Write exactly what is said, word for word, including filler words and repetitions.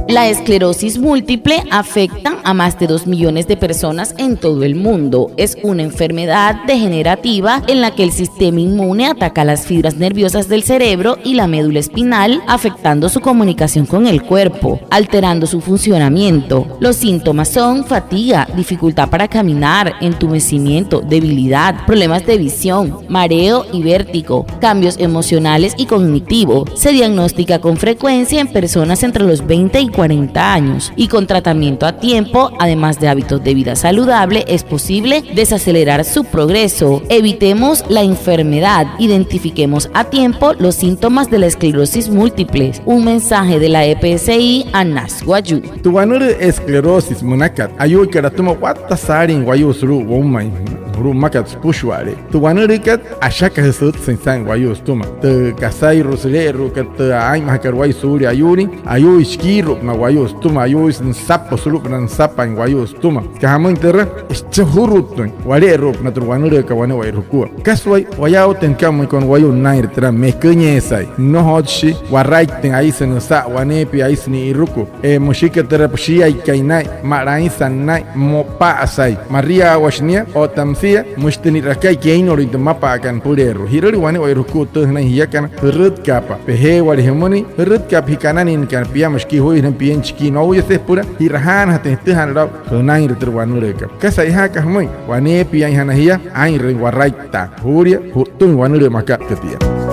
La esclerosis múltiple afecta a más de dos millones de personas en todo el mundo. Es una enfermedad degenerativa en la que el sistema inmune ataca las fibras nerviosas del cerebro y la médula espinal, afectando su comunicación con el cuerpo, alterando su funcionamiento. Los síntomas son fatiga, dificultad para caminar, entumecimiento, debilidad, problemas de visión, mareo y vértigo, cambios emocionales y cognitivos. Se diagnostica con frecuencia en personas entre los veinte y cuarenta años, y con tratamiento a tiempo, además de hábitos de vida saludable, es posible desacelerar su progreso. Evitemos la enfermedad, identifiquemos a tiempo los síntomas de la esclerosis múltiple. Un mensaje de la E P S I Anas Wayuu. Tü wanülüü esclerosis münakat, ayuuikat atüma watta saalin wayuu sulu'u woumain, sulu'u mmakat süpüshua'ale'e. Tü wanülüükat, ashakajüsü sütsüin saa'in wayuu sütüma. Tü kasairua süle'eru'ukat tü aa'inmajakat wayuu suulia ayuulin, ayuuisü shikiiru'upünaa wayuu sütüma, ayuuisü nüsapa sulu'upünaa nüsapain wayuu sütüma. Süka jamüin türa, süchajurutüin wale'eru'upünaa tü wanülüükat wane'ewai jukua. Kasa waya, wayaawatüin aka müin wane wayuu nünainre türa, meküinyeesai, nnojotsü waraittüin, aisü nüsa'a waneepia, aisü ni'iruku. Je müshi aka türa, püshiaikai naa'in, ma'lainsa naa'in, mo'upa'asai, mariaawashi nia, otta müsia müshi tü ni'rakai keinnolüin tü mmapa'akat nüpüleerua. Ji'rüle wane'ewai jukua tüü jünain jiakana, jürütkaapa pejeewale jümüin, jürütkaapa jia kananinnakana, piama shikii juya jünain, pienchi shikii nouyase süpüla ji'rajaanajatüin jütüjaain aa'u jünainre türa wanülüükat. Kasa e'ijaa aka jümüin, waneepiainjana jia aa'inrüin waraittaa juulia ju'ttüin wanülüü makat tia.